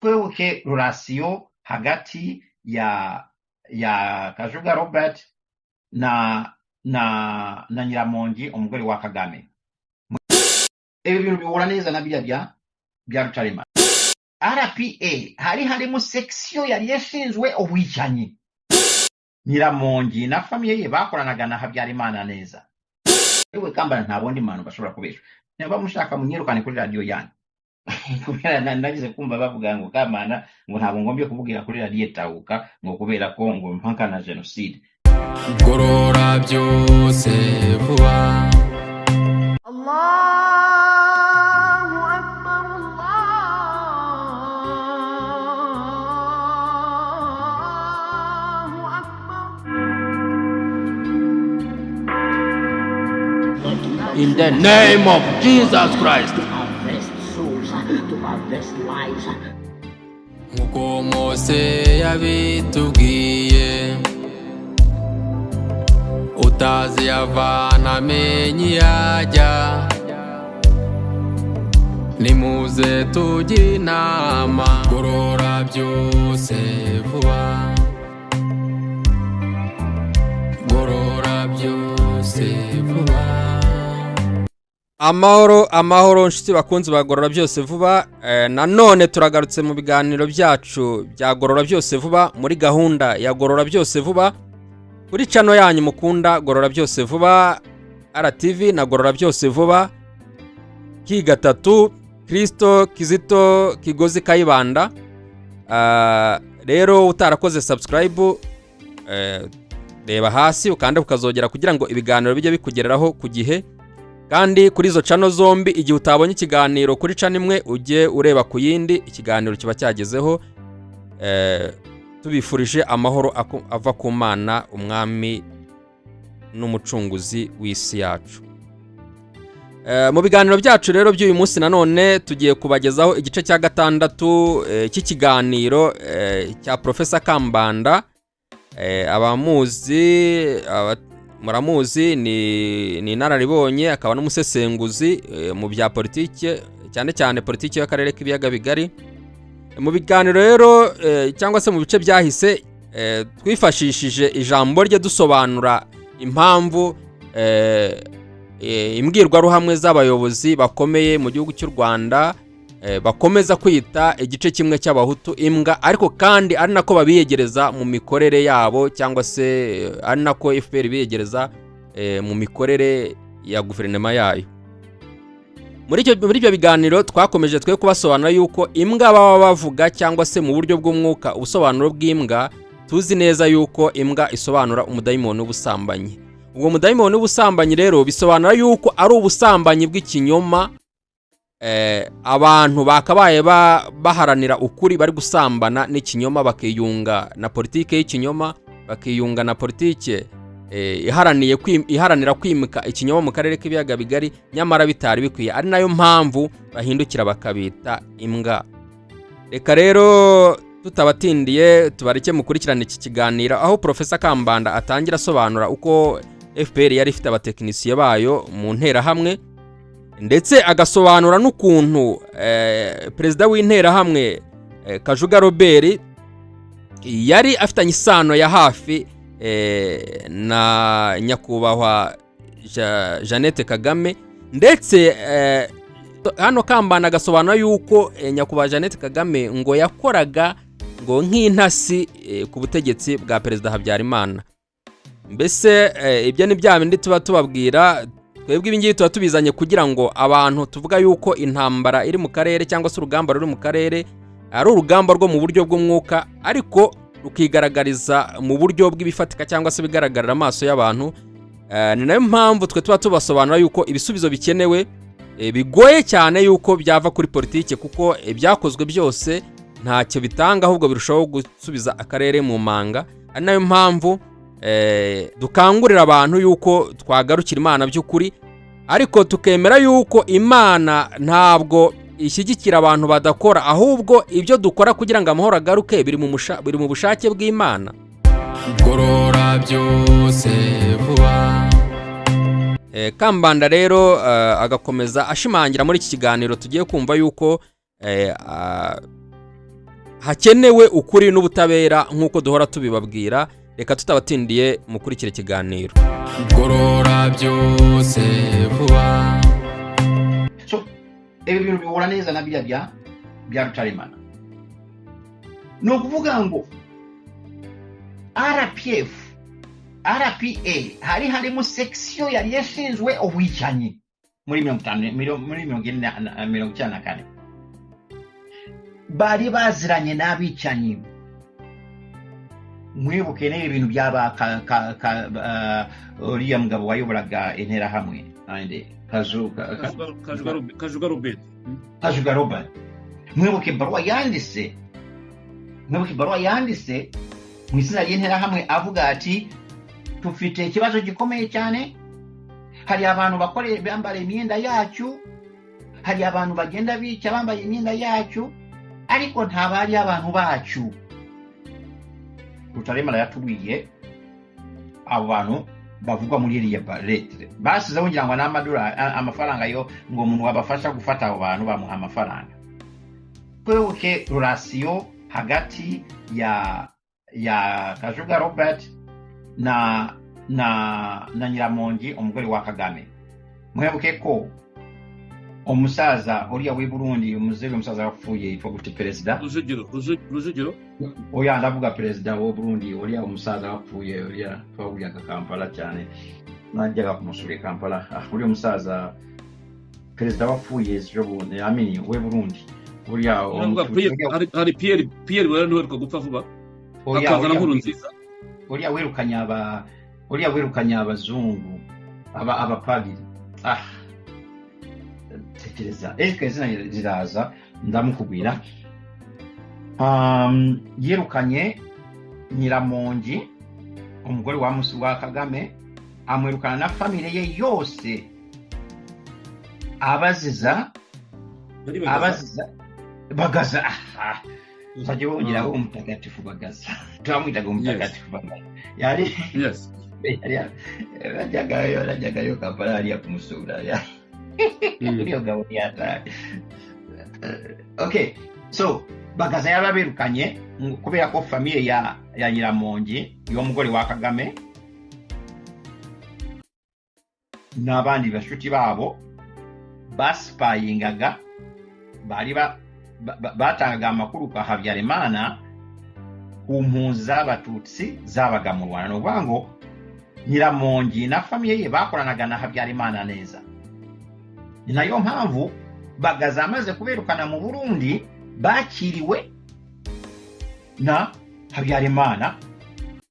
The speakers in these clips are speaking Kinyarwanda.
Twibuke relation hagati ya Kajuga Robert na Nyiramongi, umugore wa Kagame. Ibi bintu bihura neza na biriya bya Rutarema. RPA hari harimo section yari yashinzwe ubwicanyi. Nyiramongi na famille ye bakoranaga na Habyarimana neza. Yewe Kambanda, nta bundi muntu bashobora kubesha. Niba mushaka munyirukane kuri radiyo yanyu, kubera nagize kumva bavuga ngo Kambanda ngo ntabwo ngombye kuvugira kuri radiyo Tahuka, ngo kubera ko ngo mpaka na jenoside. Gorora byose vuba. الله أكبر، الله أكبر. In the name of Jesus Christ. Harvest souls, to harvest lives. Nk'uko Mose yabitubwiye, utazi yavana amenye yajya. Nimuze tujye inama. Gorora byose vuba, gorora byose vuba. Amahoro, amahoro, nshuti bakunzi bagorora byose vuba. Nanone turagarutse mu biganiro byacu bya Gorora Byose Vuba, muri gahunda ya Gorora Byose Vuba, kuri channel yanyu mukunda, Gorora Byose Vuba RTV na Gorora Byose Vuba ki gatatu Kristo Kizito Kigozi Kayibanda. Rero utarakoze subscribe, reba hasi ukande ukazogera kugira ngo ibiganiro bijye bikugereraho ku gihe. Kandi kuri izo channel zombi, igihe utabonye ikiganiro kuri channel imwe, ujye ureba ku yindi, ikiganiro kiba cyagezeho. Tubifurije amahoro ava ku Mana, umwami n'umucunguzi w'isi yacu. Mu biganiro byacu rero by'uyu munsi, nanone tugiye kubagezaho igice cya gatandatu cy'ikiganiro cya Profesa Kambanda. Abamuzi muramuzi, ni inararibonye, akaba n'umusesenguzi mu bya politike, cyane cyane politiki y'akarere k'ibiyaga bigari. Mu biganiro rero cyangwa se mu bice byahise, twifashishije ijambo rye dusobanura impamvu imbwirwaruhamwe z'abayobozi bakomeye mu gihugu cy'u Rwanda bakomeza kwita igice kimwe cy'abahutu imbwa, ariko kandi ari nako babiyegereza mu mikorere yabo, cyangwa se ari nako FPR biyegereza mu mikorere ya guverinoma yayo. Muri ibyo biganiro twakomeje twe kubasobanura yuko imbwa baba bavuga, cyangwa se mu buryo bw'umwuka, ubusobanuro bw'imbwa, tuzi neza yuko imbwa isobanura umudayimoni w'ubusambanyi. Ubwo mudayimoni w'ubusambanyi rero bisobanura yuko ari ubusambanyi bw'ikinyoma. Abantu bakabaye baharanira ukuri bari gusambana n'ikinyoma, bakiyunga na politike y'ikinyoma, bakiyunga na politike iharanira kwimika ikinyoma mu karere k'ibiyaga bigari, nyamara bitari bikwiye, ari nayo mpamvu bahindukira bakabita imbwa. Reka rero tutabatindiye, tubareke mukurikirane iki kiganiro, aho Profesa Kambanda atangira asobanura uko FPR yari ifite abatekinisiye bayo mu Nterahamwe, ndetse agasobanura n'ukuntu perezida w'Interahamwe Kajuga Robert yari afitanye isano ya hafi na nyakubahwa Jeannette Kagame. Ndetse hano Kambanda agasobanura yuko nyakubahwa Jeannette Kagame ngo yakoraga ngo nk'intasi ku butegetsi bwa Perezida Habyarimana. Mbese ibyo ni bya bindi tuba tubabwira twebwe. Ibi ngibi tuba tubizanye kugira ngo abantu tuvuga yuko intambara iri mu karere, cyangwa se urugamba ruri mu karere, ari urugamba rwo mu buryo bw'umwuka, ariko rukigaragariza mu buryo bw'ibifatika, cyangwa se bigaragarira amaso y'abantu. Ni nayo mpamvu twe tuba tubasobanura yuko ibisubizo bikenewe bigoye cyane yuko byava kuri politiki, kuko ibyakozwe byose ntacyo bitanga, ahubwo birushaho gusubiza akarere mu manga. Ari nayo mpamvu dukangurira abantu yuko twagarukira Imana by'ukuri, ariko tukemera yuko Imana ntabwo ishyigikira abantu badakora, ahubwo ibyo dukora kugira ngo amahoro agaruke biri mu bushake bw'Imana. Gorora byose vuba. Kambanda rero agakomeza ashimangira muri iki kiganiro tugiye kumva yuko Hakenewe ukuri n'ubutabera nk'uko duhora tubibabwira. Reka tutabatindiye, mukurikire ikiganiro. Gorora byose vuba. So ibi bintu bihura neza na biriya bya Rutaremara. Ni ukuvuga ngo RPF, RPA hari harimo section yari yashinzwe ubwicanyi muri 50, muri 40 94. Bari baziranye n'abicanyi. Mwibuke n'ibi bintu byaba uriya mugabo wayoboraga Interahamwe ande Kazu Kajuga Robert. Kajuga Robert. Mwibuke ibaruwa yanditse, mwibuke ibaruwa yanditse mu izina ry'Interahamwe, avuga ati: "Tufite ikibazo gikomeye cyane, hari abantu bakore bambara imyenda yacu, hari abantu bagenda bica bambaye imyenda yacu, ariko ntabari abantu bacu." Rutaremara yatubwiye abo bantu bavugwa muri iriya lettre basizeho, ngira ngo n'amadolari, amafaranga yo ngo umuntu wabafasha gufata abo bantu bamuha amafaranga. Twibuke relation hagati ya Kajuga Robert na Nyiramongi, umugore wa Kagame. Mwibuke ko umusaza uriya w'i Burundi, umuzehe, umusaza wapfuye, yitwa gute, perezida? Rujugiro, Rujugiro. Oya, ndavuga perezida wo Burundi, uriya umusaza wapfuye, uriya twahuriraga Kampala cyane, najyaga kumusura i Kampala. Ah, uriya musaza perezida wapfuye ejo bundi, amini we Burundi uriya. Uravuga hari Pierre Buyoya, niwe uheruka gupfa vuba. Oya, hakaza na uriya Nkuru Nziza. Uriya wirukanye abazungu, aba abapadiri. Ah, tekereza ariko izina riraza, ndamukubwira. Yirukanye Nyiramongi, umugore wa Kagame, amwirukana na famille ye yose, abaziza Yari Bagaza. Abaziza Bagaza. Ah, uzajya wongeraho umutagatifu Bagaza, turamwitaga umutagatifu Bagaza, yari yajyagayo Kampala hariya kumusura. Uriya gabo yataye. Okay, so Bagaza yarabirukanye kubera ko famille ya Nyiramongi, y'umugore wa Kagame, n'abandi bashuti babo basipayingaga, bari batangaga amakuru kwa Habyarimana ku mpunzi z'Abatutsi zabaga mu Rwanda. Ni ukuvuga ngo Nyiramongi na famille ye bakoranaga na Habyarimana neza. Ni nayo mpamvu Bagaza amaze kubirukana mu Burundi, bakiriwe na Habyarimana,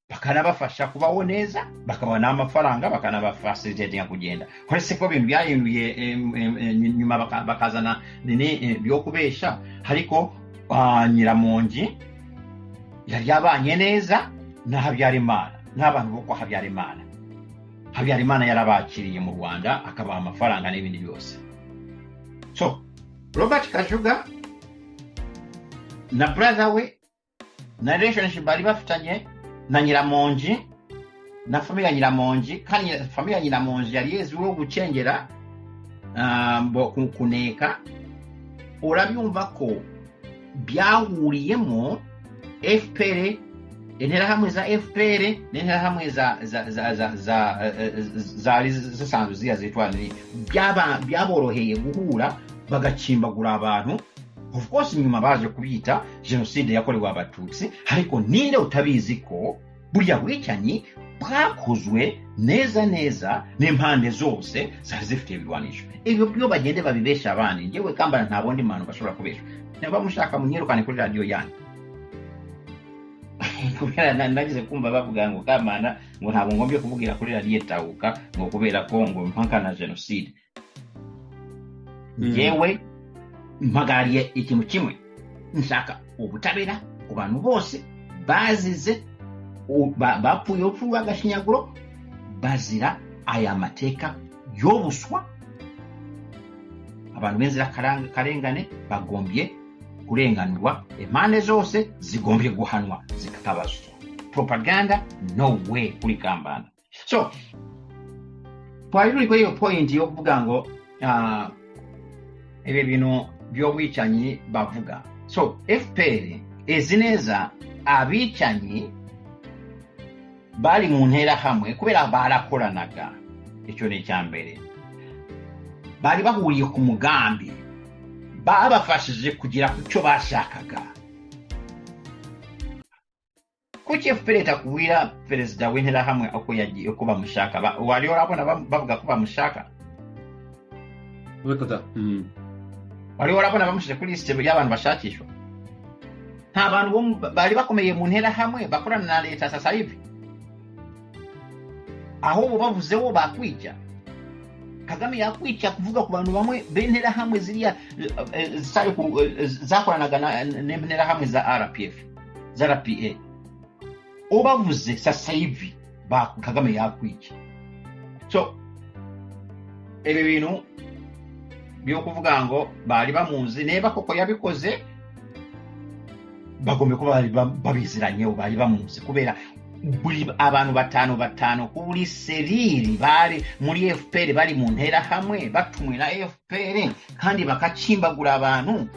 bakanabafasha kubaho neza, bakabaha n'amafaranga, bakanabafacilitatinga kugenda. Uretse ko ibintu byahinduye nyuma, bakazana nini byo kubesha, ariko Nyiramongi yari yabanye neza na Habyarimana n'abantu bo kwa Habyarimana. Habyarimana yarabakiriye mu Rwanda, akabaha amafaranga n'ibindi byose. So Robert Kajuga na brother we na relationship bari bafitanye na Nyiramongi na famille ya Nyiramongi, kandi famille ya Nyiramongi yari yezwiho gucengera, kuneka. Urabyumva ko byahuriyemo FPR, Interahamwe za FPR n'Interahamwe za zari zisanzwe ziriya zitwa nini, byaboroheye guhura bagacimbagura abantu. Of course nyuma baje kubyita jenoside yakorewe Abatutsi, ariko ninde utabizi ko burya bwicanyi bwakozwe neza neza n'impande zose zari zifite ibirwanisho? Ibyo byo bagende babibesha abandi. Njyewe Kambanda nta bundi muntu bashobora kubesha. Niba mushaka munyirukane kuri radiyo yanyu, kubera nagize kumva bavuga ngo Kambanda ngo ntabwo ngombye kuvugira kuri radiyo Itahuka, ngo kubera ko ngo mpaka na jenoside. Njyewe mpagarariye ikintu kimwe: nshaka ubutabera ku bantu bose bazize bapfuye urupfu rw'agashinyaguro, bazira aya mateka y'obuswa. Abantu b'inzirakarengane bagombye kurenganurwa, impande zose zigombye guhanwa, zikabazwa. Propaganda, no way kuri Kambanda. So twari turi kuri iyo point yo kuvuga ngo ibi bintu by'obwicanyi bavuga. So FPR Izi neza abicanyi bari mu Nterahamwe kubera barakoranaga. Icyo ni icya mbere. Bari bahuriye ku mugambi, babafashije kugera ku cyo bashakaga. Kuki FPR itakubwira perezida w'Interahamwe uko yagiye, uko bamushaka? Wari urabona bavuga ko bamushaka? Reka da. Wari warabona bamushyize kuri lisite y'abantu bashakishwa? Nta bantu bo bari bakomeye mu Nterahamwe bakorana na leta sasa hivi. Ahubwo bavuzeho bakwica. Kagame yakwica kuvuga ku bantu bamwe b'Interahamwe ziriya zitari zakoranaga n'Interahamwe za RPF, za RPA. Ubavuze sasa hivi Kagame yakwica. So ibi bintu byo kuvuga ngo bari bamuzi, niba koko yabikoze, bagomba kuba bari babiziranyeho, bari bamuzi, kubera buri abantu batanu batanu ku buri cellule bari muri FPR bari mu Nterahamwe, batumwe na FPR kandi bakacimbagura abantu.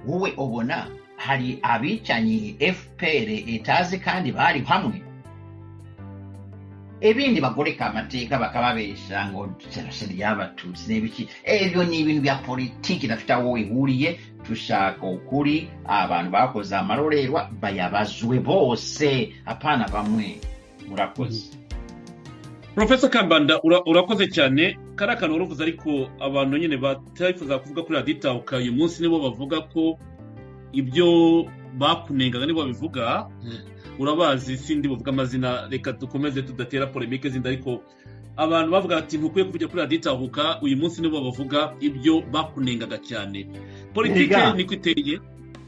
Wowe ubona hari abicanyi FPR itazi kandi bari hamwe? Ibindi bagoreka amateka, bakababesha ngo jenoside y'Abatutsi n'ibiki, ebyo ni ibintu bya politiki idafite aho ihuriye. Dushaka ukuri. Abantu bakoze amarorerwa bayabazwe bose, apana bamwe. Murakoze. Profesa Kambanda, urakoze cyane. Kariya kantu wari, ariko abantu nyine batifuza kuvuga kuri Radiyo Itahuka uyu munsi nibo bavuga ko ibyo bakunengaga, nibo babivuga. Urabazi, sindi buvuga amazina, reka dukomeze tudatera polémique zindi. Ariko abantu bavuga ati ntukwiye kuvugira kuri Radiyo Itahuka, uyu munsi nibo bavuga ibyo bakunengaga cyane. Politike Erega. niko iteye.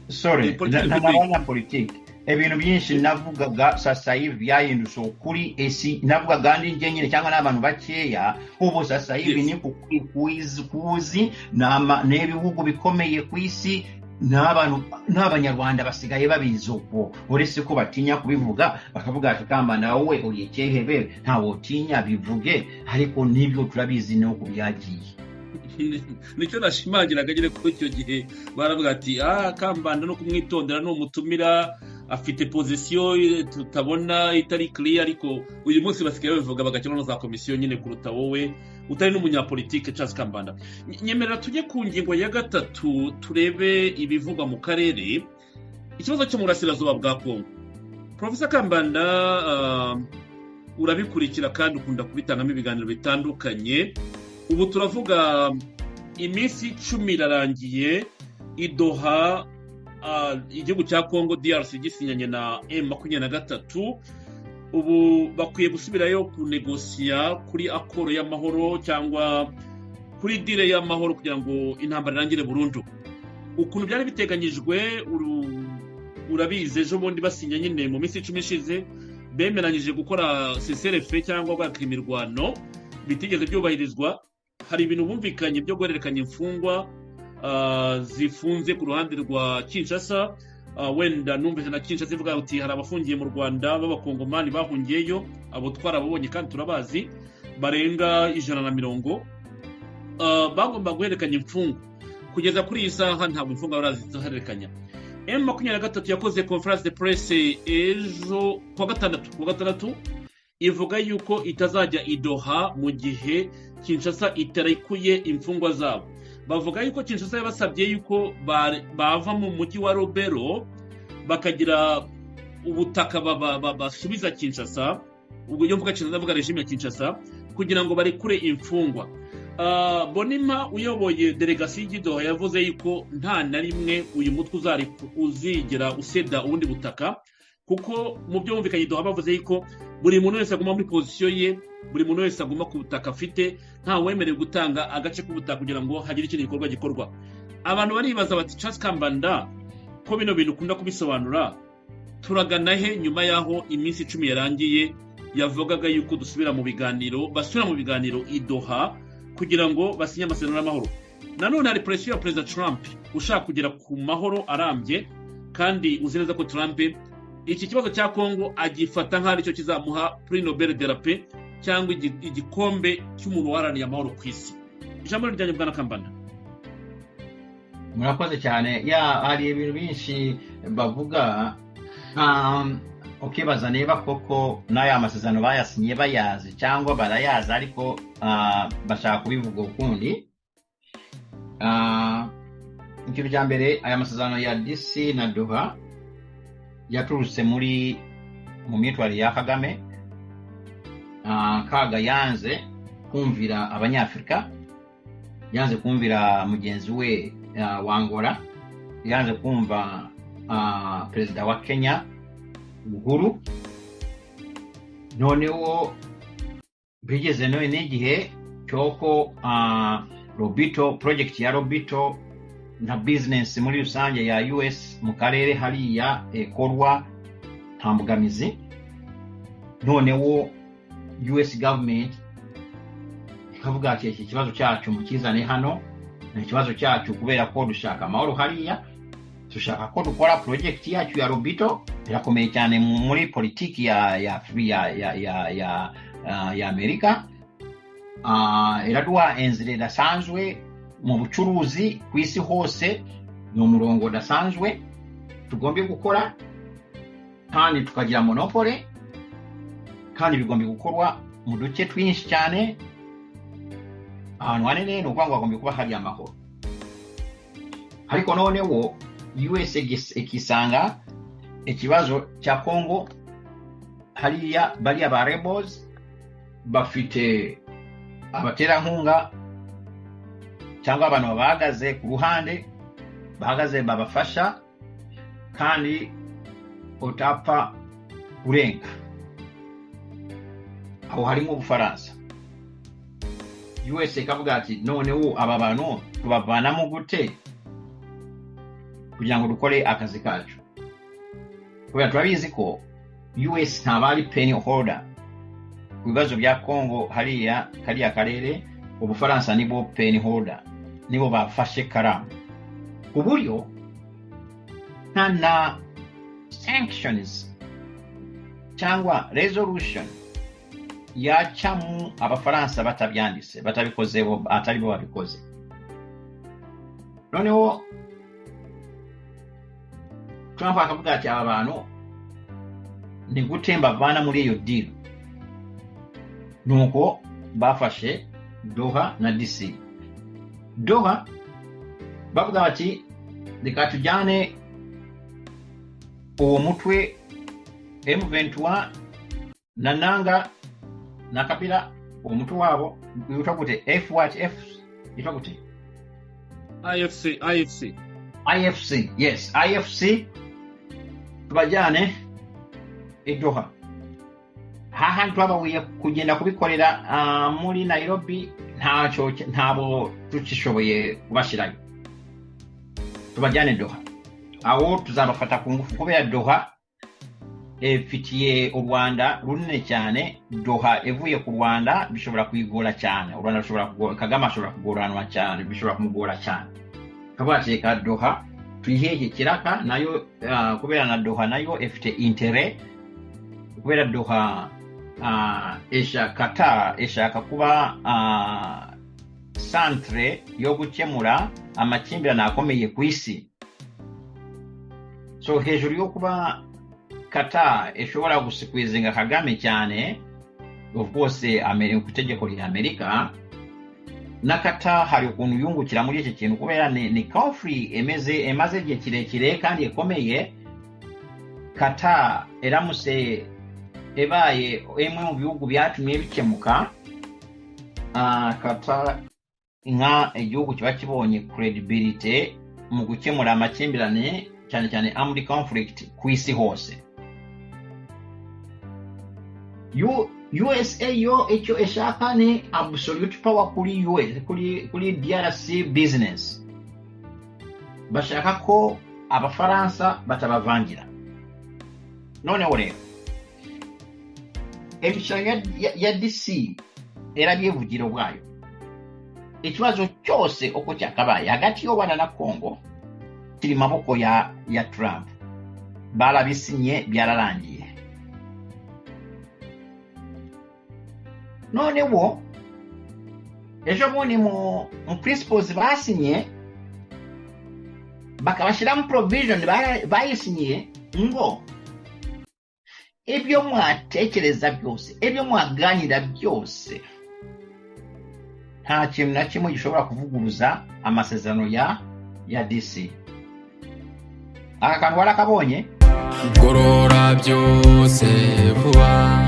Sorry. Politiki niko iteye. Nabona politiki, ibintu byinshi navugaga sasa hivi byahindutse ukuri. Esi navugaga ndi njye nyine cyangwa n'abantu bakeya, ubu sasa hivi ni kuzi n'ibihugu bikomeye ku isi n'abantu n'Abanyarwanda basigaye babizi uko, uretse ko batinya kubivuga, bakavuga ati: "Kambanda, wowe uri ikehebe, ntawe utinya, bivuge." Ariko n'ibyo turabizi nuko byagiye. Nicyo nashimangiraga nyine, ko icyo gihe baravuga ati: "Ah, Kambanda no kumwitondera, ni umutumira afite position tutabona, itari clear." Ariko uyu munsi basigaye babivuga, bagashyiraho na za komisiyo nyine kuruta wowe utari n'umunyapolitike. Charles Kambanda, nyemerera tujye ku ngingo ya gatatu, turebe ibivugwa mu karere, ikibazo cyo mu burasirazuba bwa Kongo. Profesa Kambanda, urabikurikira kandi ukunda kubitangamo ibiganiro bitandukanye. Ubu turavuga iminsi 10 irarangiye i Doha, igihugu cya Congo DRC gisinyanye na M23. Ubu bakwiye gusubirayo kunegosiya kuri accord y'amahoro cyangwa kuri deal y'amahoro kugira ngo intambara irangire burundu ukuntu byari biteganyijwe. Urabizi, ejo bundi basinya nyine mu minsi 10 ishize, bemeranyije gukora cessez-le-feu cyangwa guhagarika imirwano, bitigeze byubahirizwa. Hari ibintu bumvikanye byo guhererekanya imfungwa zifunze ku ruhande rwa Kinshasa. Wenda numvise na Kinshasa ivuga uti hari abafungiye mu Rwanda b'Abakongomani bahungiyeyo, abo twarababonye kandi turabazi, barenga 120. Bagomba guhererekanya imfungwa. Kugeza kuri iyi saha ntabwo imfungwa barazihererekanya. M23 yakoze conférence de presse ejo kuwa gatandatu, ivuga yuko itazajya i Doha mu gihe Kinshasa itarekuye imfungwa zabo. Bavuga yuko Kinshasa yabasabye yuko bava mu mujyi wa Lubero, bakagira ubutaka basubiza Kinshasa. Ubwo iyo mvuga Kinshasa, ndavuga régime ya Kinshasa, kugira ngo barekure imfungwa. Bonima uyoboye délégation y'i Doha yavuze yuko nta na rimwe uyu mutwe uzigera useda ubundi butaka, kuko mu byo bumvikanye i Doha bavuze yuko buri muntu wese aguma muri position ye, buri muntu wese aguma ku butaka afite, nta wemerewe gutanga agace k'ubutaka kugira ngo hagire ikindi gikorwa gikorwa. Abantu baribaza bati: "Charles Kambanda, ko bino bintu ukunda kubisobanura, turagana he nyuma y'aho iminsi 10 yarangiye yavugaga yuko dusubira mu biganiro, basubira mu biganiro i Doha kugira ngo basinye amasezerano y'amahoro?" Nanone hari pression ya Perezida Trump ushaka kugera ku mahoro arambye, kandi uzi neza ko Trump iki kibazo cya Kongo agifata nk'aho aricyo kizamuha prix Nobel de la paix cyangwa igikombe cy'umuntu waharaniye amahoro ku isi. Ijambo ryanjye, bwana Kambanda. Murakoze cyane. Ya, hari ibintu byinshi bavuga, ukibaza niba koko n'aya masezerano bayasinye bayazi cyangwa barayazi, ariko bashaka kubivuga ukundi. Ikintu cya mbere, aya masezerano ya DC na Doha yaturutse mu myitwarire ya Kagame. Kaga yanze kumvira Abanyafurika, yanze kumvira mugenzi we wa Angola, yanze kumva perezida wa Kenya Uhuru. Noneho bigeze none n'igihe cy'uko Lobito, project ya Lobito na business muri rusange ya US mu karere hariya ekorwa nta mbogamizi. Noneho US government ikavuga ati: "Iki kibazo cyacu mukizane hano, ni ikibazo cyacu kubera ko dushaka amahoro hariya, dushaka ko dukora project yacu ya Lobito." Irakomeye cyane muri politiki ya Amerika. Iraduha inzira idasanzwe mu bucuruzi ku isi hose, ni umurongo udasanzwe tugombye gukora kandi tukagira monopole, kandi bigomba gukorwa mu duce twinshi cyane, ahantu hanini. Ni ukuvuga ngo hagombye kuba hari amahoro. Ariko noneho US ikisanga ikibazo cya Congo hariya, bariya ba rebels bafite abaterankunga cyangwa abantu babahagaze ku ruhande, bahagaze babafasha, kandi utapfa kurenga aho harimo Ubufaransa. US ikavuga ati: "Noneho aba bantu tubavanamo gute kugira ngo dukore akazi kacu?" Kubera turabizi ko US ntaba ari pen holder ku bibazo bya Congo hariya, kariya karere. Ubufaransa nibo pen holder, nibo bafashe karamu, ku buryo nta na sanctions cyangwa resolution yacamo Abafaransa batabyanditse, batabikozeho, atari bo babikoze. Noneho Trump akavuga ati: "Aba bantu ni gute mbavana muri iyo deal?" Nuko bafashe Doha na DC. Doha bavuga bati: "Reka tujyane uwo mutwe M23 na Nanga na Kabila, uwo mutwe wabo witwa gute? F what? F yitwa gute? AFC, AFC. AFC, yes, AFC, tubajyane i Doha, hahandi twabawiye kugenda kubikorera muri Nairobi. Ntacyo, ntabo tukishoboye kubashyirayo, tubajyane Doha, aho tuzabafata ku ngufu." Kubera Doha ifitiye u Rwanda runini cyane. Doha ivuye ku Rwanda bishobora kuyigora cyane. U Rwanda rushobora Kagame ashobora kugoranwa cyane, bishobora kumugora cyane. Kavuga ati: "Reka Doha tuyihehe kiraka nayo," kubera na Doha nayo ifite intérêt, kubera Doha ishaka, Qatar ishaka kuba centre yo gukemura amakimbirane akomeye ku isi. So hejuru yo kuba Qatar ishobora gusikwizinga Kagame cyane, of course ku itegeko rya Amerika, na Qatar hari ukuntu yungukira muri iki kintu, kubera ni conflict emaze igihe kirekire kandi ikomeye. Qatar iramutse ibaye imwe mu bihugu byatumye bikemuka, Qatar nka igihugu kiba kibonye credibility mu gukemura amakimbirane, cyane cyane armed conflict ku isi hose. USA yo icyo ishaka ni absolute power kuri US, kuri DRC business. Bashaka ko Abafaransa batabavangira. Noneho rero imishinga ya DC irabyivugira ubwayo. Ikibazo cyose uko cyakabaye hagati y'u Rwanda na Congo kiri mu maboko ya Trump. Barabisinye, byararangiye. Noneho ejo bundi mu principles basinye Bakabashyiramo provision bayisinyiye ngo ibyo mwatekereza byose, ibyo mwaganira byose, nta kintu na kimwe gishobora kuvuguruza amasezerano ya DC. Aka kantu warakabonye? Gorora byose vuba.